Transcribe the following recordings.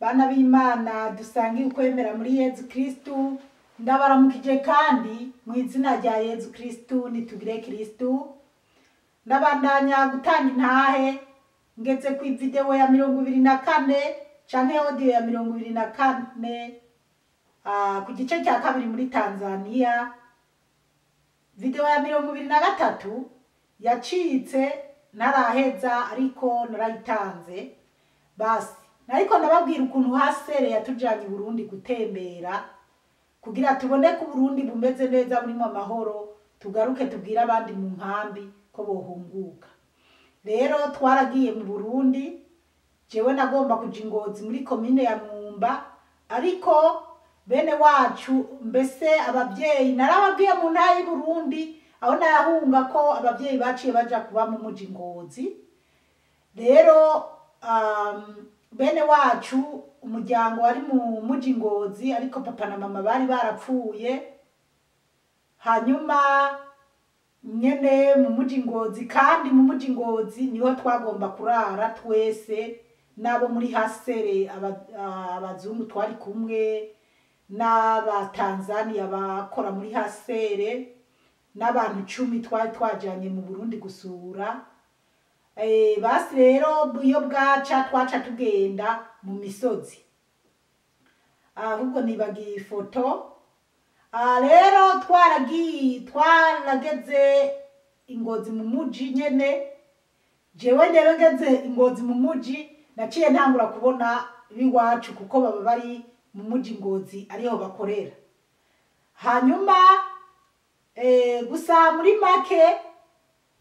Bana b'Imana dusangiye ukwemera muri Yezu Kristu, ndabaramukije kandi mu izina rya Yezu Kristu, nitugire Kristu. Ndabandanya gutanga intahe, ngeze ku video ya 24 canke audio ya 24 ku gice cya kabiri muri Tanzania. Video ya 23 yacitse ntaraheza, ariko narayitanze. Basi nariko ndababwira ukuntu hasere yatujanye i Burundi gutembera kugira tubone ko Burundi bumeze neza, burimo amahoro, tugaruke tubwire abandi mu nkambi ko bohunguka. Rero twaragiye mu Burundi, jewe nagomba kuja i Ngozi muri komine ya Mwumba, ariko bene wacu, mbese abavyeyi narababwiye mu ntara y'i Burundi aho nayahunga ko abavyeyi baciye baja kuba mu muji Ngozi. Rero bene wacu umuryango wari mu muji Ngozi, ariko papa na mama bari barapfuye. Hanyuma nyene mu muji Ngozi, kandi mu muji Ngozi niho twagomba kurara twese n'abo muri hasere, abazungu twari kumwe n'abatanzania bakora muri hasere, n'abantu 10 twari twajanye mu Burundi gusura. Basi rero iyo bwaca twaca tugenda mu misozi, ahubwo nibagiye ifoto. Rero twarageze Ingozi mu muji nyene. Jewe rero ngeze Ingozi mu muji naciye ntangura kubona biwacu, kuko baba bari mu muji Ngozi ariho bakorera. Hanyuma gusa muri make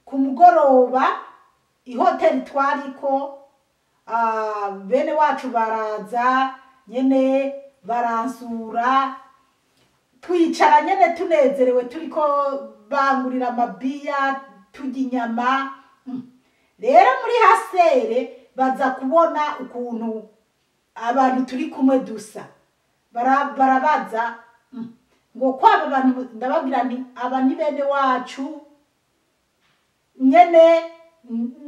ku mugoroba ihoteli twariko, bene wacu baraza nyene baransura, twicara nyene tunezerewe, turiko bangurira amabiya, turya inyama. Rero muri hasere baza kubona ukuntu abantu turi kumwe dusa, barabaza ngo kwaba abantu. Ndababwira nti aba ni bene wacu nyene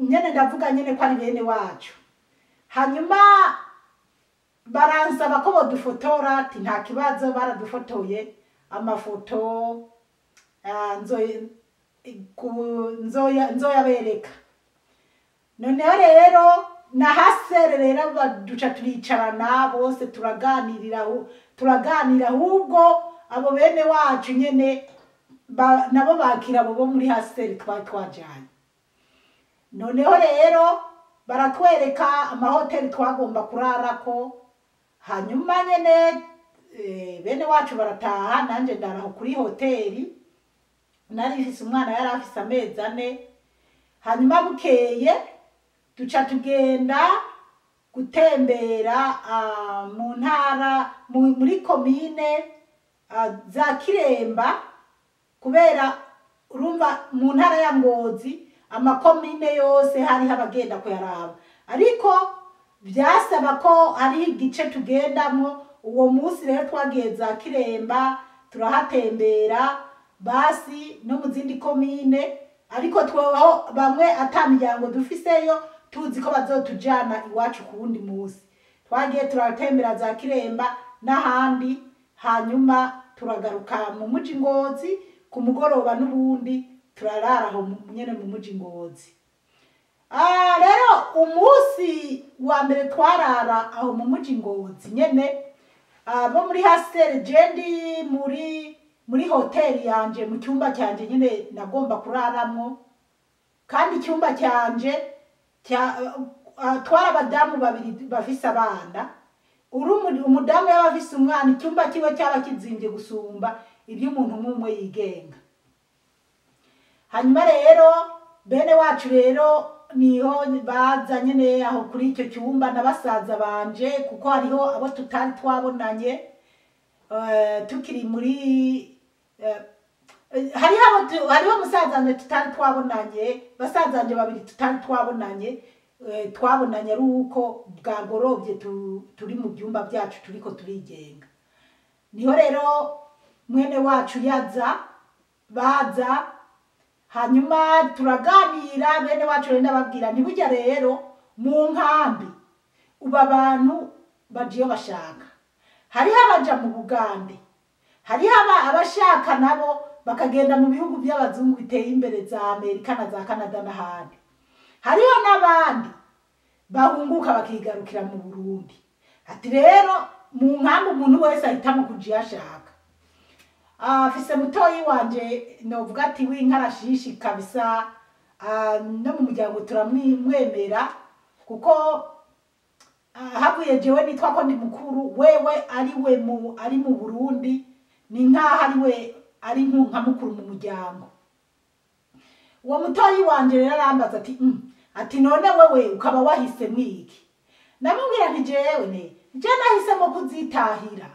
nyene, ndavuga nyene ko ari bene wacu. Hanyuma baransaba ko bodufotora, ati nta kibazo, baradufotoye amafoto, nzoyabereka. Noneho rero na hasere rero duca turicarana bose turaganirira, turaganira. Ahubwo abo bene wacu nyene nabo bakira abo bo muri hasere twari twajanye. Noneho rero baratwereka amahoteli twagomba kurarako. Hanyuma nyene bene wacu barataha, nanje ndaraho kuri hoteli. Nari mfise umwana yari afise amezi 4. Hanyuma bukeye duca tugenda gutembera mu ntara, muri komine za Kiremba, kubera urumva mu ntara ya Ngozi amakomine yose hariho abagenda kuyaraba, ariko byasaba ko hariho igice tugendamwo. Uwo munsi rero twagiye za Kiremba turahatembera, basi no mu zindi komine, ariko tweho bamwe ata miryango dufiseyo, tuzi ko bazotujana iwacu ku wundi munsi. Twagiye turatembera za Kiremba n'ahandi, hanyuma turagaruka mu muji Ngozi ku mugoroba, n'ubundi turarara aho nyene mu muji Ngozi. Rero umunsi wa mbere twarara aho mu muji Ngozi nyene, bo muri hasere, je ndi muri hoteli yanje mu cyumba cyanje nyene nagomba kuraramwo, kandi icyumba cyanje twara abadamu babiri bafise abana. Uri umudamu yaba afise umwana, icyumba kiwe cyaba kizimbye gusumba iby'umuntu umwe yigenga. Hanyuma rero bene wacu rero niho baza nyene aho kuri icyo cyumba na basaza banje, kuko hariho abo tutari twabonanye tukiri muri hariho musaza wanje tutari twabonanye, basaza banje babiri tutari twabonanye. Twabonanye ari uko bwagorobye, turi mu byumba byacu turiko turigenga. Niho rero mwene wacu yaza baza, hanyuma turaganira. Bene wacu rero ndababwira nti burya rero mu nkambi ubu abantu baja iyo bashaka. Hariho abaja mu Bugande, hariho abashaka nabo bakagenda mu bihugu by'abazungu biteye imbere, za Amerika na za Canada n'ahandi. Hariho n'abandi bahunguka bakigarukira mu Burundi. Ati rero mu nkambi umuntu wese ahitamo kuja iyo ashaka. Afise mutoyi wanje novuga ati w'inkarashishi kabisa, no mu muryango turamwemera, kuko havuye jewe nitwa ko ndi mukuru, wewe ari we ari mu Burundi, ni nkaho ari we ari nka mukuru mu muryango. Uwo mutoyi wanje rero arambaza ati ati none wewe ukaba wahisemwo iki? Namubwira nti jewe ne je nahisemo kuzitahira.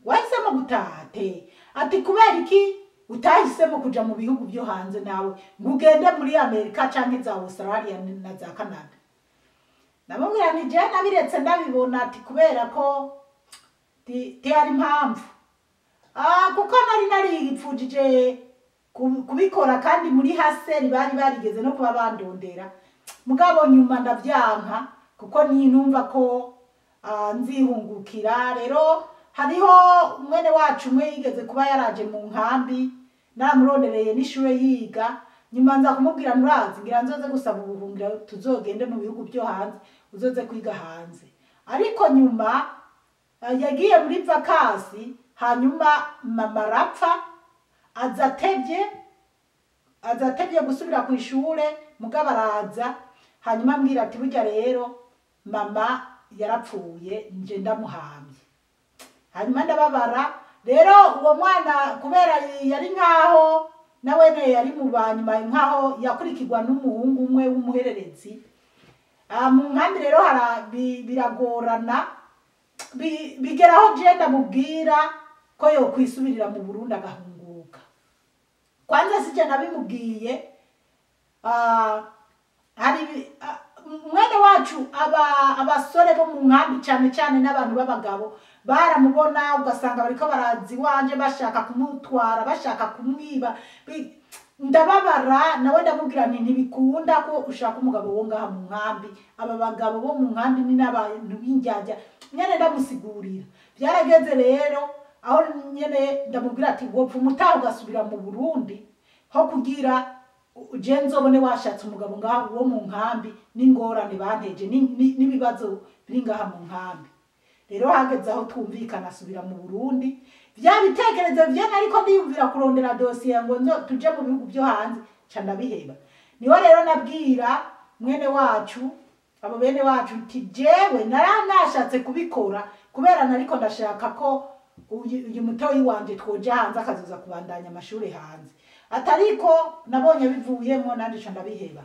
Wahisemo gutaha te? Ati kubera iki utahisemo kuja mu bihugu byo hanze nawe ngo ugende muri Amerika canke za Australia na za Canada? Namubwira nti jewe nabiretse ndabibona, ati kubera ko ti hari impamvu. Kuko nari naripfujije kubikora, kandi muri haseri bari barigeze no kuba bandondera, mugabo nyuma ndavyanka kuko ninumva ko nzihungukira. Rero hariho mwene wacu umwe yigeze kuba yaraje mu nkambi, naramurondereye n'ishure yiga, nyuma nza kumubwira nurazi ngira nzoze gusaba ubuhungiro tuzogende mu bihugu byo hanze, uzoze kwiga hanze. Ariko nyuma yagiye muri vakasi, hanyuma mama arapfa, aza atevye gusubira ku ishure, mugabo araza, hanyuma ambwira ati burya rero mama yarapfuye, nje ndamuhamye. Hanyuma ndababara. Rero uwo mwana kubera yari nkaho nawene yari mu banyuma, nkaho yakurikirwa n'umuhungu umwe w'umuhererezi. Mu nkambi rero biragorana, bigeraho je ndamubwira ko yokwisubirira mu Burundi agahunguka. Kwanza sije nabimubwiye, hari mwene wacu, abasore bo mu nkambi cyane cyane n'abantu b'abagabo baramubona, ugasanga bariko baraza iwanje bashaka kumutwara, bashaka kumwiba. Ndababara, nawe ndamubwira nti ntibikunda ko ushaka umugabo wo ngaha mu nkambi, aba bagabo bo mu nkambi ni n'abantu b'indyarya nyene. Ndamusigurira. Byarageze rero aho nyene ndamubwira ati wopfa umutaha ugasubira mu Burundi, ho kugira je nzobone washatse umugabo ngaha wo mu nkambi, n'ingorane banteje n'ibibazo biri ngaha mu nkambi. Rero hageze aho twumvikana, asubira mu Burundi. Vya bitekerezo vye ariko ndiyumvira kurondera dosiye ngo nzo tuje mu bihugu byo hanze, ca ndabiheba. Niho rero nabwira mwene wacu, abo bene wacu, nti jewe naranashatse kubikora kubera nariko ndashaka ko uyu mutoyi wanje twoja hanze, akazoza kubandanya amashuri hanze, atariko nabonye bivuyemo, nanje ca ndabiheba.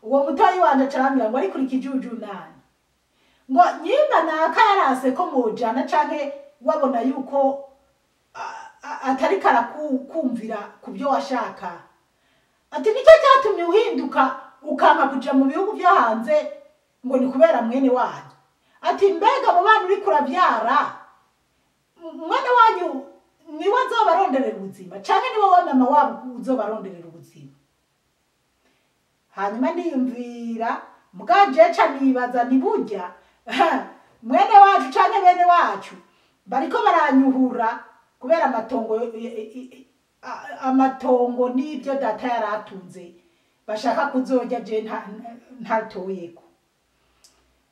Uwo mutoyi wanje acarambwira ngo ariko uri ikijuju nani, ngo nyimba naka yarase ko mujana, canke wabona yuko atari karakumvira ku byo washaka, ati nicyo cyatumye uhinduka ukanka kuja mu bihugu byo hanze, ngo ni kubera mwene wanyu. Ati mbega abo bana uriko uravyara, mwene wanyu niwe azobaronderera ubuzima, canke niwe wowe mama wabo uzobaronderera ubuzima? Hanyuma ndiyumvira, mugaje ca nibaza ni burya mwene wacu canke bene wacu bariko baranyuhura kubera amatongo, amatongo n'ibyo data yaratunze bashaka kuzorya je ntatoyeko.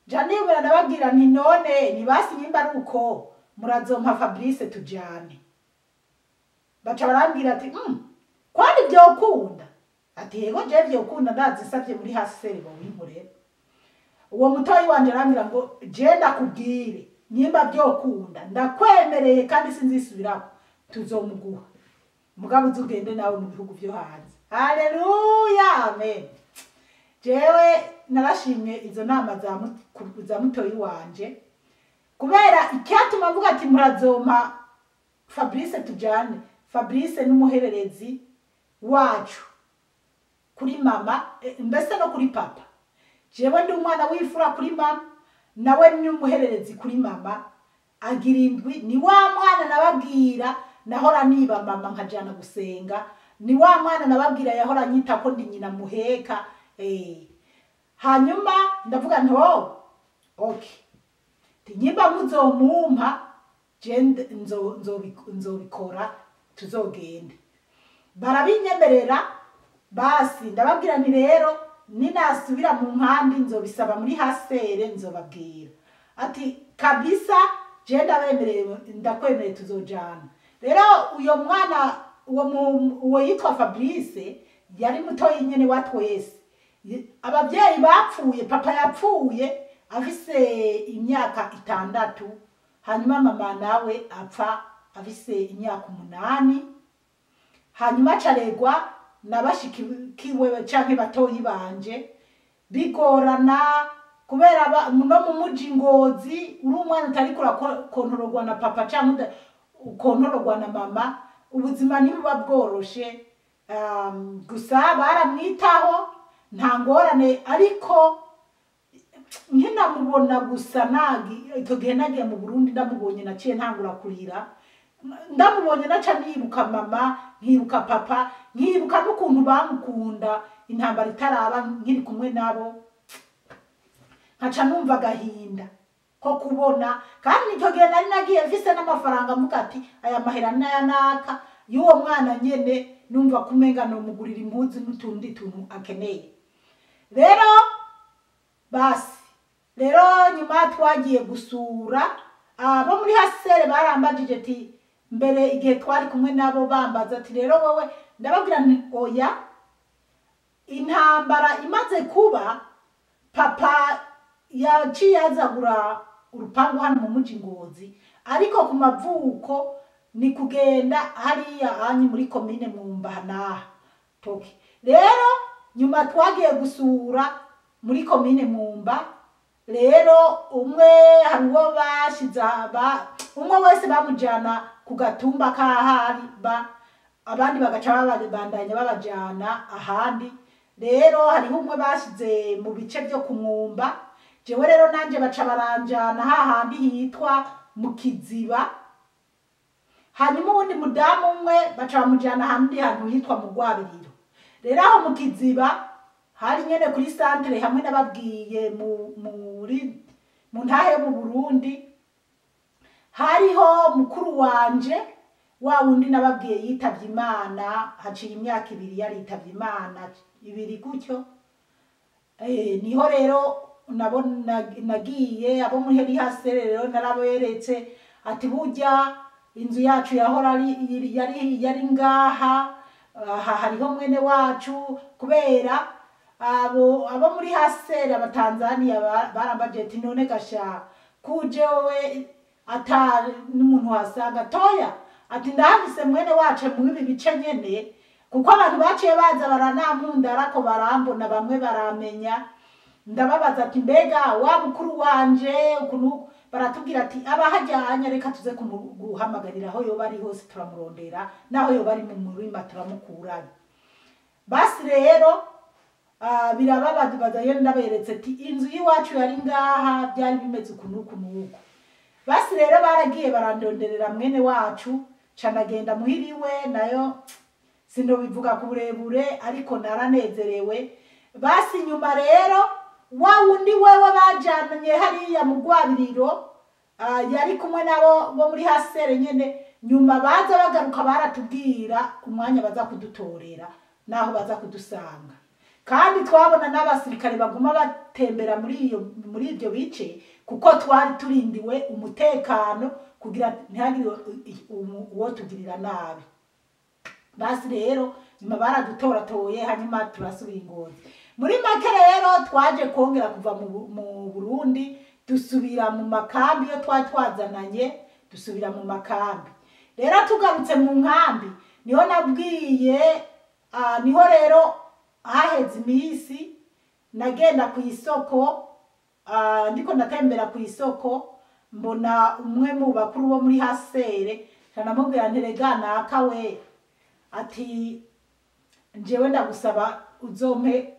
Ja nibura ndababwira nti none nibasi nyimba ari uko murazompa Fabrice tujane. Baca barambwira ati kwani vyokunda? Ati yego, je vyokunda, ndazisavye muri haseri bowinkorera. Uwo mutoyi wanje arambwira ngo je ndakubwire, nyimba vyokunda ndakwemereye kandi sinzisubirako, tuzomuguha, mugabo uzugende nawe mu bihugu vyo hanze. Haleluya, amen. Jewe narashimye izo nama za mutoyi wanje, kubera icyatuma mvuga ati murazompa Fabrice tujane, Fabrice n'umuhererezi wacu kuri mama, mbese no kuri papa. Jewe ndi umwana w'imfura kuri mama, nawe ni umuhererezi kuri mama, agira indwi. Ni wa mwana nababwira nahora niba mama nkajana gusenga, ni wa mwana nababwira yahora anyita ko ndi nyina muheka. Hanyuma ndavuga nti oh, okay. Nyimba muzomumpa je nzobikora tuzogende. Barabinyemerera. Basi ndababwira nti rero ninasubira mu nkambi nzobisaba muri hasere nzobabwira. Ati kabisa je ndabemereye, ndakwemereye tuzojana. Rero uyo mwana uwo yitwa Fabrice yari mutoyi nyene wa twese. Abavyeyi bapfuye, papa yapfuye afise imyaka 6, hanyuma mama nawe apfa afise imyaka 8, hanyuma acaregwa na bashikiwe canke batoyi banje. Bigorana kubera no mu muji Ngozi uri umwana utariko urakontororwa na papa canke ukontororwa na mama, ubuzima ntibuba bworoshe. Gusa baramwitaho nta ngorane, ariko nkinamubona gusa icyo gihe nagiye mu Burundi ndamubonye naciye ntangura kurira. Ndamubonye naca nibuka mama, nkibuka papa, nkibuka n'ukuntu bamukunda intambara itaraba nkiri kumwe nabo, nkaca numva agahinda ko kubona. Kandi icyo gihe nari nagiye mfise n'amafaranga, mvuga ati aya mahera n'aya naka y'uwo mwana nyene, numva kumenga nomugurira impuzu n'utundi tuntu akeneye. Rero basi rero nyuma twagiye gusura abo muri hasere, barambajije ati mbere igihe twari kumwe nabo bambaza ati rero wowe, ndababwira nti oya, intambara imaze kuba papa yaciye azagura urupangu hano mu muji Ngozi, ariko ku mavuko ni kugenda hariya anyi muri komine Mwumba naha toke. Rero nyuma twagiye gusura muri komine Mwumba, rero umwe hari uwo bashize umwe wese bamujana ku gatumba k'ahari ba, abandi bagaca babandanya babajana ahandi. Rero hariho umwe bashize mu bice byo kumwumba, jewe rero nanje baca baranjana hahandi hitwa mu Kiziba. Hanyuma uwundi mudamu umwe baca bamujana ahandi hantu hitwa mu Rwabiriro. Rero aho mu Kiziba hari nyene kuri centre hamwe nababwiye mu ntahe yo mu Burundi, hariho mukuru wanje wa wundi nababwiye yitavye Imana, haciye imyaka 2 yaritavye Imana, 2 gutyo. Niho rero nabo nagiye abo muri hasere rero naraberetse ati burya inzu yacu yahora yari ngaha, aha hariho mwene wacu. Kubera abo muri hasere abatanzania barambaje ati none gasha kuje wowe ata n'umuntu wasanga toya, ati ndahafise mwene wacu mu ibi bice nyene, kuko abantu baciye baza baranankunda ariko barambona bamwe baramenya. Ndababaza ati mbega wa mukuru wanje ukuntu, baratubwira ati abahajyanye reka tuze kumuhamagarira aho yoba ari hose turamurondera, naho yoba ari mu murima turamukurayo. Basi rero birababaza iyo ndaberetse ati inzu y'iwacu yari ngaha, byari bimeze ukuntu uku n'uku. Basi rero baragiye barandonderera mwene wacu, ca ndagenda muhiriwe, nayo sinobivuga ku burebure ariko naranezerewe. Basi nyuma rero wa wundi wewe bajanye hariya mu Rwabiriro, yari kumwe nabo bo muri hasere nyene, nyuma baza bagaruka baratubwira umwanya baza kudutorera naho baza kudusanga. Kandi twabona n'abasirikare baguma batembera muri ibyo bice, kuko twari turindiwe umutekano kugira ntihagire uwo tugirira nabi. Basi rero nyuma baradutoratoye, hanyuma turasubira Ngozi. Muri make rero twaje kongera kuva mu Burundi dusubira mu makambi yo twari twazananye, dusubira mu makambi. Rero tugarutse mu nkambi niho nabwiye, niho rero haheze iminsi nagenda ku isoko, ndiko ndatembera ku isoko, mbona umwe mu bakuru bo muri hasere, namubwira nti rega naka we, ati njewe ndagusaba uzompe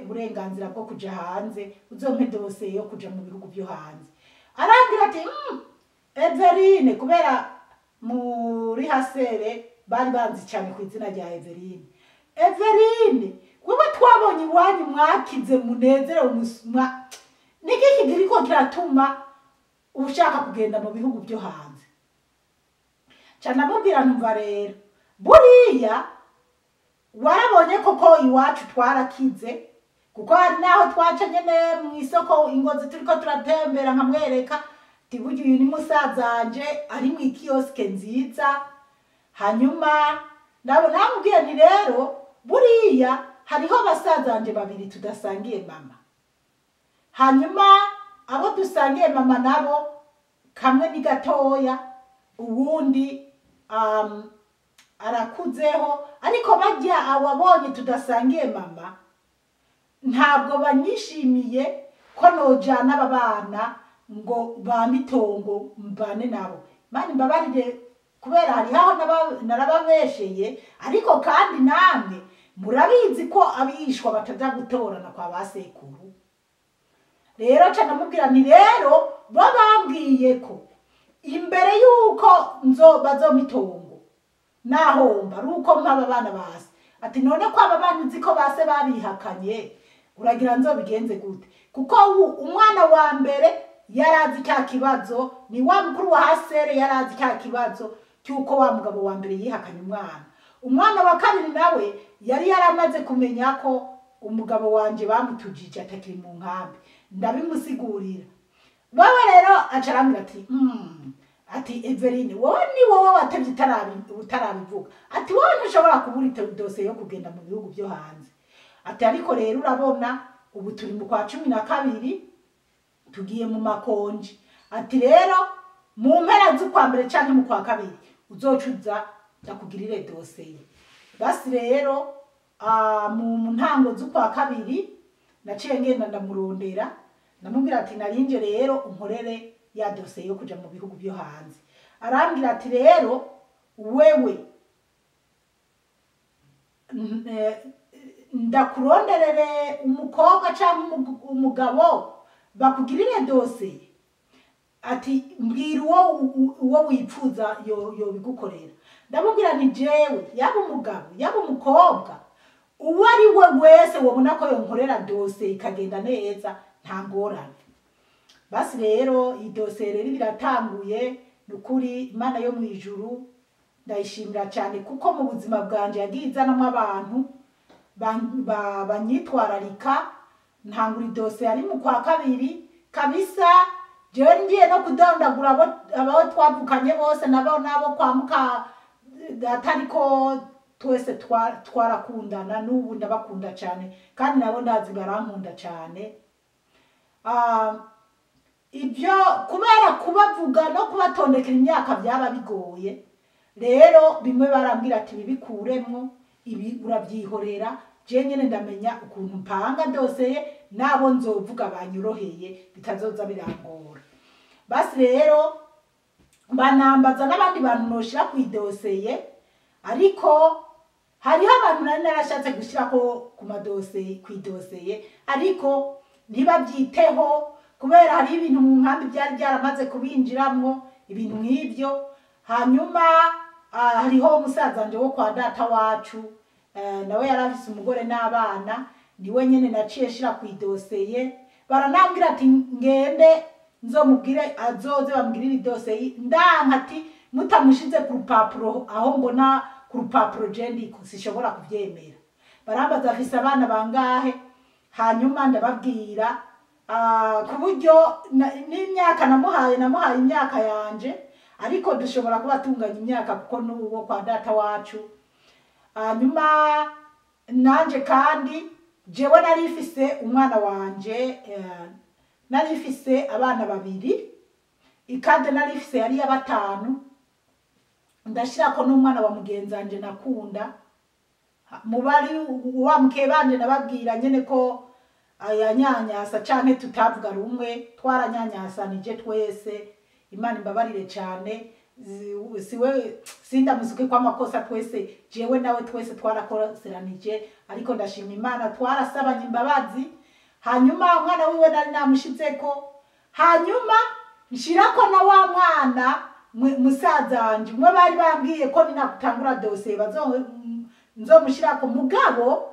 uburenganzira bwo kuja hanze, uzompe dosiye yo kuja mu bihugu byo hanze. Arambwira ati Everine, kubera muri hasere bari banzi cyane ku izina rya Everine. Everine, wewe twabonye iwanyu mwakize munezerewe, Niki kiriko kiratuma ushaka kugenda mu bihugu byo hanze? Ca ndamubwira, ntumva rero, buriya warabonye koko iwacu twarakize, kuko hari naho twaca nyene mu isoko ingozi turiko turatembera, nkamwereka ati burya uyu ni musazanje ari mu ikiyosike nziza. Hanyuma nabo namubwiye nti rero buriya hariho basazanje babiri tudasangiye mama, hanyuma abo dusangiye mama nabo kamwe ni gatoya, uwundi arakuzeho, ariko barya awabonye tudasangiye mama ntabwo banyishimiye ko nojana aba bana ngo ba mitongo mbane nabo. Mani mbabarire kubera hariho aho narababesheye, ariko kandi namwe murabizi ko abishwa bataja gutorana kwa basekuru. Rero ca ndamubwira nti rero bo bambwiye ko imbere yuko nzo bazomitongo nahomba ari uko mpaba abana base. Ati none ko aba bana uzi ko base babihakanye, uragira nzobigenze gute? Kuko umwana wa mbere yarazi cya kibazo, ni wa mukuru wa hasere yarazi cya kibazo cy'uko wa mugabo wa mbere yihakanye umwana. Umwana wa kabiri nawe yari yaramaze kumenya ko umugabo wanje bamutujije atakiri mu nkambi, ndabimusigurira. Wewe rero aca arambwira ati ati Everine, wowe ni wowe watevye utarabivuga, ati wowe ntushobora kubura dosiye yo kugenda mu bihugu byo hanze. Ati ariko rero urabona ubu turi mu kwa 12 tugiye mu makonji, ati rero mu mpera z'ukwa mbere canke mu kwa kabiri uzocuza ndakugirire dosiye. Basi rero mu ntango z'ukwa kabiri naciye ngenda ndamurondera, ndamubwira ati narinje rero unkorere ya dosiye yo kuja mu bihugu byo hanze. Arambwira ati rero wewe ndakuronderere umukobwa canke umugabo bakugirire dosiye, ati mbwira uwo wipfuza yobigukorera. Ndamubwira nti jewe yaba umugabo yaba umukobwa uwo ari we wese wobona ko yonkorera dosiye ikagenda neza nta ngorane. Basi rero iyi dosiye rero biratanguye, nukuri Imana yo mu ijuru ndayishimira cyane, kuko mu buzima bwanje yagiye izanamwo abantu banyitwararika. Ntangura idosiye ari mu kwa kabiri kabisa, jewe ngiye no kudondagura abo twavukanye bose nabo nabo kwa muka data, ariko twese twarakundana, n'ubu ndabakunda cyane kandi nabo ndazi barankunda cyane. Ibyo kubera kubavuga no kubatondekera imyaka byaba bigoye, rero bimwe barambwira ati bibikuremwo, ibi urabyihorera, je nyene ndamenya ukuntu mpanga doseye nabo nzovuga banyoroheye bitazoza birangora. Basi rero banambaza n'abandi bantu noshira ku idoseye, ariko hariho abantu nari narashatse gushirako ku madoseye ku idoseye, ariko ntibabyiteho kubera hari ibintu mu nkambi byari byaramaze kubinjiramwo ibintu nk'ibyo. Hanyuma hariho umusaza wanje wo kwa data wacu, nawe yarafise umugore n'abana, niwe nyene naciye shira ku idoseye. Baranambwira ati ngende nzomubwire azoze bamugirire idoseye, ndanka ati mutamushize ku rupapuro aho mbona ku rupapuro je ndiko sishobora kuvyemera. Barambaza afise abana bangahe, hanyuma ndababwira ku buryo n'imyaka namuhaye imyaka yanje, ariko dushobora kuba tunganya imyaka kuko n'uwo kwa data wacu. Hanyuma nanje kandi jewe narifise umwana wanje, narifise abana babiri, ikade narifise yari ya batanu, ndashirako n'umwana wa mugenzi wanje nakunda mubari wa mukebanje, nababwira nyene ko ayanyanyasa canke tutavuga rumwe, twaranyanyasanije twese. Imana imbabarire cyane, siwe sindamusuke kwa makosa twese, jewe nawe twese twarakoseranije, ariko ndashima Imana twarasabanye imbabazi. Hanyuma umwana wiwe nari namushizeko, hanyuma nshirako na wa mwana musaza wanje mwe bari bambwiye ko ninakutangura dosiye nzomushirako, mugabo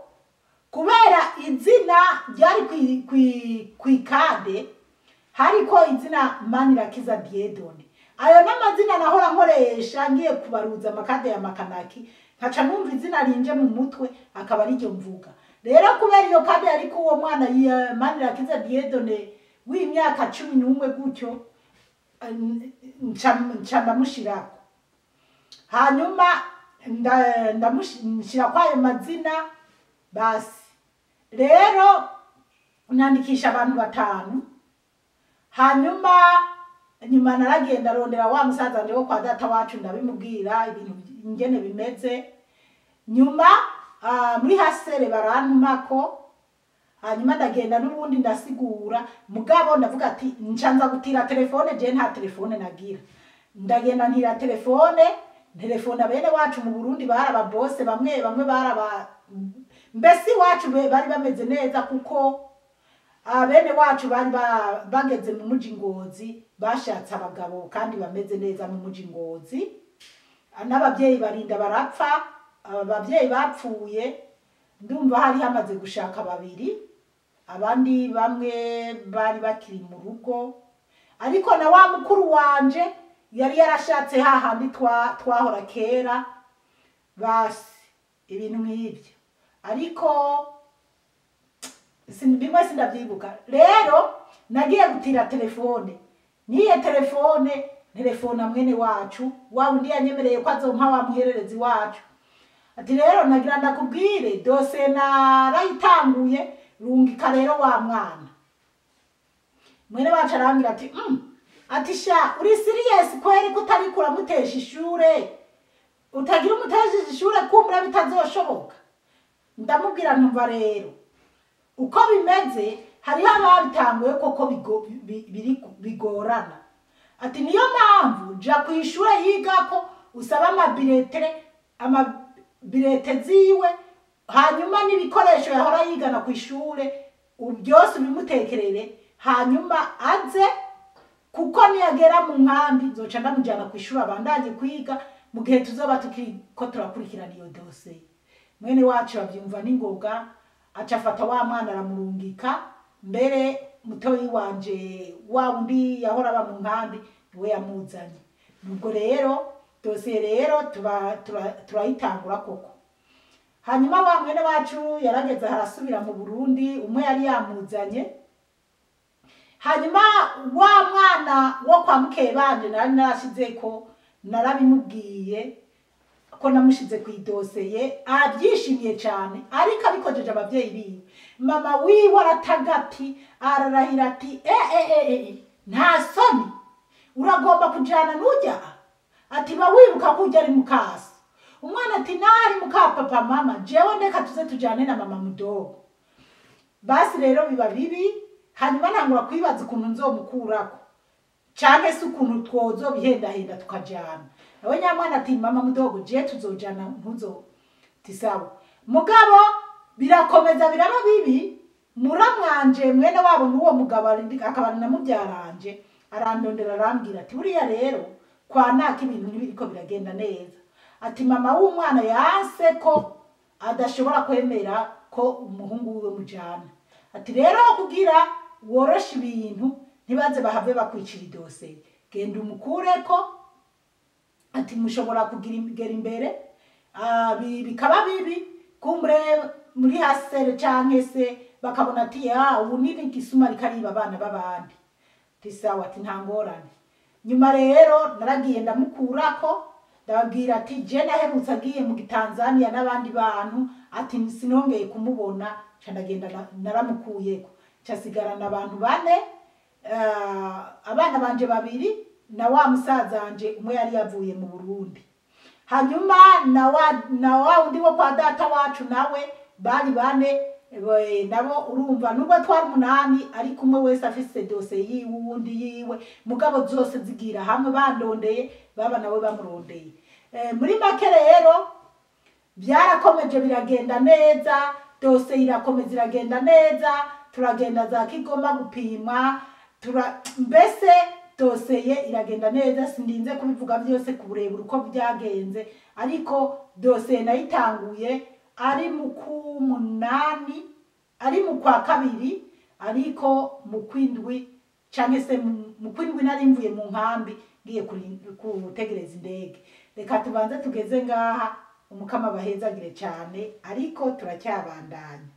kubera izina ryari kwikade Hariko izina Manirakiza Dieudonné. Ayo n'amazina nahora nkoresha ngiye kubaruza amakade ya Makanaki, nkaca numva izina rinje mu mutwe akaba ariryo mvuga. Rero kubera iyo kade yariko uwo mwana ya Manirakiza Dieudonné w'imyaka 11 gutyo, nca ndamushirako. Hanyuma ndamushira kwayo mazina. Basi rero nandikisha abantu 5. Hanyuma nyuma naragenda rondera wa musaza wanje wo kwa data wacu, ndabimubwira ibintu ingene bimeze. Nyuma muri hasere barantumako, hanyuma ndagenda n'ubundi ndasigura, mugabo ndavuga ati ncanza gutira telefone, je nta telefone nagira. Ndagenda ntira telefone, telefone bene wacu mu Burundi baraba bose, bamwe bamwe baraba mbese iwacu bari bameze neza, kuko abene wacu bari bageze mu muji Ngozi, bashatse abagabo kandi bameze neza mu muji Ngozi. N'ababyeyi barinda barapfa, ababyeyi bapfuye ndumva hari hamaze gushaka 2, abandi bamwe bari bakiri mu rugo. Ariko na wa mukuru wanje yari yarashatse hahandi twahora kera, basi ibintu nk'ibyo. Ariko bimwe sindavyibuka. Rero nagiye gutira telefone, niye telefone telefona mwene wacu wa undi yanyemereye ko azompa wa muhererezi wacu, ati rero nagira ndakubwire dose narayitanguye, rungika rero wa mwana. Mwene wacu arambwira ati ati sha uri serious kweri kutari kuramutesha ishure, utagira umutesha ishure kumbura bitazoshoboka. Ndamubwira ntumva rero uko bimeze, hariho ababitanguye koko bigorana. Ati niyo mpamvu ja kwishure yigako usaba amabirete ziwe, hanyuma n'ibikoresho yahora yigana kwishure byose bimutekerere, hanyuma aze, kuko niyagera mu nkambi nzoca ndamujyana kwishure abandanye kwiga mu gihe tuzoba tukiriko turakurikirana iyo dosiye. Mwene wacu bavyumva n'ingoga, aca afata wa mwana aramurungika. Mbere mutoyi wanje wa wundi yahora aba mu nkambi niwe yamuzanye. Ubwo rero dosiye rero turayitangura koko. Hanyuma wa mwene wacu yarageze harasubira mu Burundi, umwe yari yamuzanye. Hanyuma wa mwana wo kwa mukebanje nari narashizeko, narabimubwiye ko namushize ku idoseye, abyishimiye cyane, ariko abikojeje abavyeyi biwe. Mama wiwe aratagati, ararahira ati nta soni uragomba kujana n'ujya, ati ba wibuka ko ujya ari mukasi. Umwana ati nari muka papa mama, jewe ndeka tuze tujane na mama mudogo. Basi rero biba bibi. Hanyuma ntangura kwibaza ukuntu nzomukurako canke se ukuntu twozobihendahenda tukajana nawe. Nyamwana ati mama mudogo je tuzojana ntuzo tisawa. Mugabo birakomeza biraba bibi. Muramwanje mwene wabo n'uwo mugabo akaba na mubyaranje arandondera arambwira ati buriya rero kwa naka ibintu ntibiriko biragenda neza. Ati mama w'umwana yanse ko adashobora kwemera ko umuhungu wiwe mujana. Ati rero kugira woroshe ibintu ntibaze bahave bakwicira idose, genda umukureko. Ati mushobora kugira imbere bikaba bibi, kumbre muri hasere canke se bakabona ati ya ubu ni igisuma rikariba abana b'abandi. Tisawa ati nta ngorane. Nyuma rero naragiye ndamukurako, ndababwira ati je naherutse agiye mu Tanzania n'abandi bantu, ati sinongeye kumubona, ca ndagenda naramukuyeko, casigarana abantu 4, abana banje 2 na wa musaza wanje umwe yari yavuye mu Burundi. Hanyuma na wa undi wo kwa data wacu nawe bari 4, nabo urumva nubwo twari 8, ariko umwe wese afise dose yiwe uwundi yiwe, mugabo zose zigira hamwe bandondeye, baba nawe bamurondeye. Muri make rero byarakomeje biragenda neza, dose irakomeza iragenda neza, turagenda za Kigoma gupima, mbese doseye iragenda neza. Sindinze kubivuga byose kuburebure uko byagenze, ariko doseye nayitanguye ari mu kumunani, ari mu kwa 2, ariko mu kwindwi Canke se mu kwindwi nari mvuye mu nkambi ngiye gutegereza indege. Reka tubanze tugeze ngaha, Umukama abahezagire cyane, ariko turacyabandanya.